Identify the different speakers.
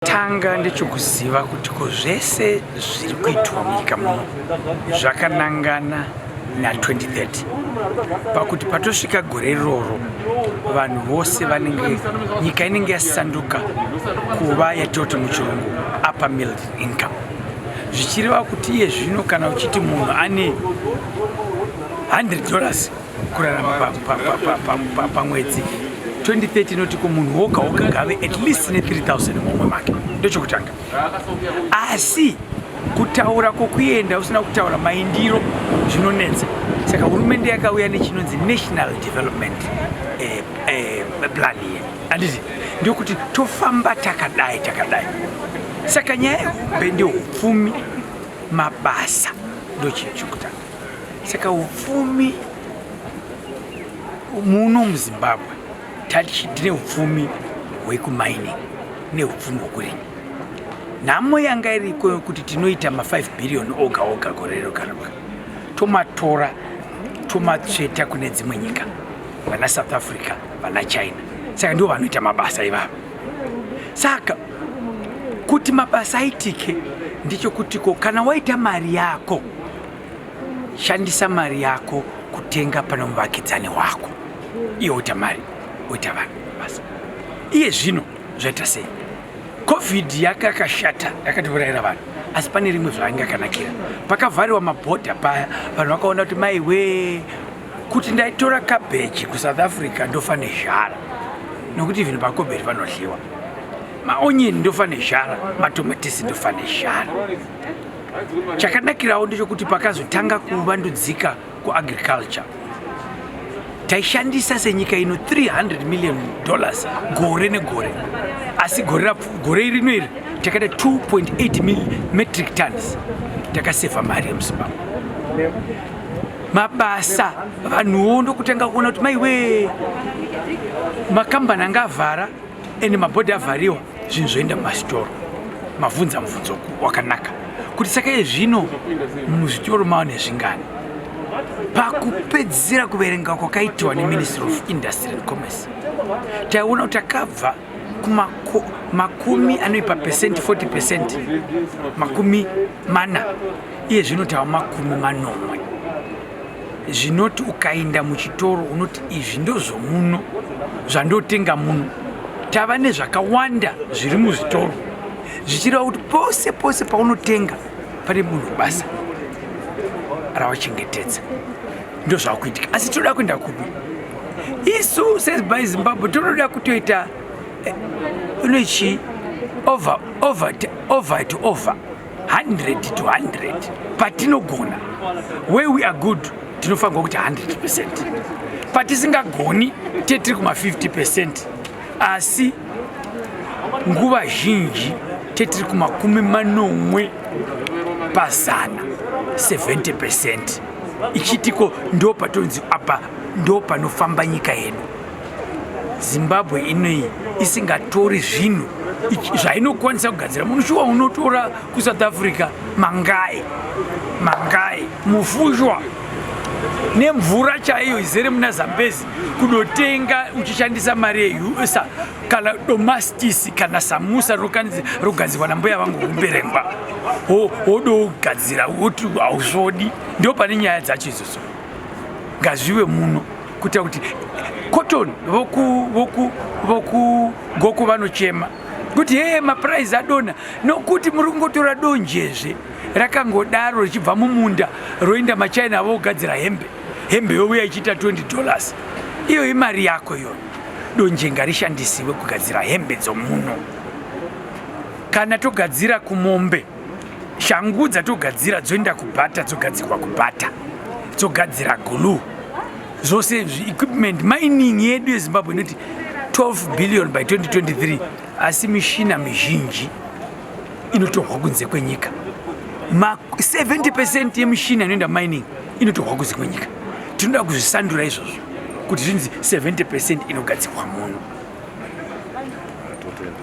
Speaker 1: Tanga ndechekuziva kuti ko zvese zviri kuitwa munyika muno zvakanangana na2030, pakuti patosvika gore iroro vanhu vose vanenge, nyika inenge yasanduka kuva yatoti muchirungu upper middle income, zvichireva kuti iye zvino kana uchiti munhu ane $100 kurarama pamwedzi, 2030 inoti ko munhu woga woga ngave at least ne3000 mumwe make. Ndochokutanga. Asi kutaura kwokuenda usina kutaura maindiro zvinonetsa. Saka hurumende yakauya nechinonzi National Development Plan iye, handiti? Ndokuti tofamba takadai takadai. Saka nyaya yehombe ndeupfumi, mabasa, ndochinhu chokutanga. Saka upfumi muno muZimbabwe tati tine upfumi hwekumining neupfumi hwekurima. Nhamo yanga iriko yokuti tinoita ma5 billion oga oga gore roga roga, tomatora tomatsveta kune dzimwe nyika, vana South Africa, vana China. Saka ndivo vanoita mabasa ivavo. Saka kuti mabasa aitike ndechokutiko kana waita mari yako, shandisa mari yako kutenga pane muvakidzani wako, iye woita mari, woita vanhu basa. Iye zvino zvaita sei? COVID yakakashata, yakatiurayira vanhu, asi pane rimwe zvaanga yakanakira. Pakavhariwa mabhodha paya, vanhu vakaona kuti maiwe, kuti ndaitora kabheji kuSouth Africa ndofa nezhara, nokuti even pakobheri panodliwa maonyeni, ndofa nezhara, matomatisi, ndofa nezhara. Chakanakirawo ndechekuti pakazotanga kuvandudzika kuagriculture, taishandisa senyika ino $300 million gore negore, asi gore rino iri takaita 2.8 metric tons. Takasevha mari yemuZimbabwe. Mabasa, vanhuwo ndokutanga kuona kuti maiwe, makambani anga avhara ende mabhodhi avhariwa, zvinhu zvoenda mumasitoro. Mavhunza mubvunzo wakanaka kuti saka izvino muzvitoro mava nezvingani? Pakupedzisira kuverenga kwakaitwa neMinistry of Industry and Commerce, taiona kuti takabva kumakumi anoipa percent 40%, 40, iye zvino tava 70. Zvinoti ukaenda muchitoro unoti izvi ndozvomuno zvandotenga muno. Tava nezvakawanda zviri muzvitoro, zvichireva kuti pose pose paunotenga pane munhu basa rawachengetedza. Ndozvakuitika. Asi tinoda kuenda kupi isu seBuy Zimbabwe? Tinoda kutoita unochi over over over to over, 100 to 100 patinogona. Where we are good tinofanirwa kuti 100%, patisingagoni tetiri kuma 50%, asi nguva zhinji tetiri kuma 70%, 70%. Ichitiko ndo patonzi apa ndo panofamba nyika yedu Zimbabwe inoi isingatori zvinhu zvainokwanisa kugadzira. Munhu shuwa unotora kuSouth Africa mangai mangai, mufushwa nemvura chaiyo izere muna Zambezi, kudotenga uchishandisa mari yeUSA, kana domastisi kana samusa rogadzirwa nambuya vangu kumberengwa, wodogadzira woti hausvodi. Ndo pane nyaya dzacho idzodzo. Ngazvive muno kuita kuti cotton voku Goko vanochema kuti hee, maprice adonha, nokuti muri kungotora donjezve rakangodaro richibva mumunda roenda maChina vogadzira hembe. Hembe youya ichiita $20. Iyo imari yako iyoyo. Donje ngarishandisiwe kugadzira hembe dzomuno. Kana togadzira kumombe, shangu dzatogadzira dzoenda kuBata, dzogadzirwa kuBata, dzogadzira glue, zvose equipment. Mining yedu yeZimbabwe inoti 12 billion by 2023, asi mishina mizhinji inotorwa kunze kwenyika. 70% yemishina inoenda mining inotorwa kunze kwenyika. Tinoda kuzvisandura izvozvo kuti zvinzi 70% inogadzirwa muno.